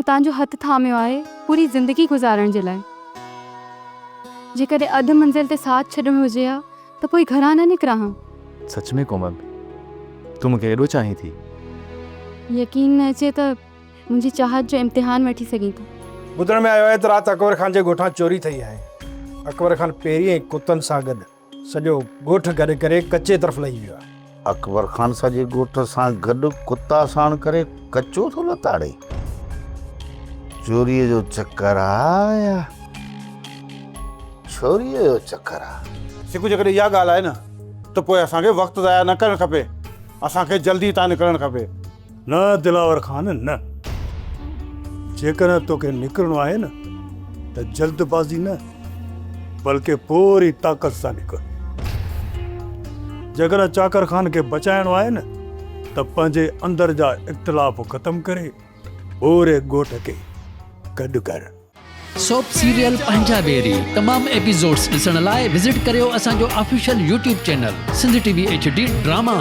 توهان جو هٿ ٿاميو آهي پوري زندگي گذارڻ جي لاء. جيڪڏهن اڌ منزل تي ساٿ ڇڏڻو هجي ها ته پوء گهران نه نڪران ها. سچ ۾ ڪومل، تون مون کي ايڏو چاهين ٿي؟ يقين نه اچي ته منهنجي چاهت جو امتحان وٺي سگهين ٿو. ٻڌڻ ۾ آيو آهي ته رات اڪبر خان جي ڳوٺان چوري ٿي آهي. اڪبر خان پيري ۽ ڪتن سان گڏ سڄو ڳوٺ گڏ ڪري ڪچي طرف لهي ويو آهي. اڪبر خان سڄي ڳوٺ سان گڏ ڪتا ساڻ ڪري ڪچو ٿو لتاڙي. چوريء جو چڪر آ يا ڇوريء جو چڪر آ. سڪو جيڪڏهن اها ڳالهه آهي نه ته پوء اسان کي وقت ضايع نه ڪرڻ کپي. اسان کي جلدي هتان نڪرڻ کپي. نه دلاور خان نه. جيڪڏهن توکي نڪرڻو آهي نه ته جلد بازي نه بلڪه پوري طاقت سان نڪر. جيڪڏهن چاڪر خان کي بچائڻو آهي نه ته پنهنجي اندر جا اختلاف ختم ڪري پوري ڳوٺ کي گڏ ڪر. سوپ سيريل پنهنجا ويري تمام ايپيسوڊس ڏسڻ لاء وزٽ ڪريو اسان جو official YouTube channel Sindh T V H D drama.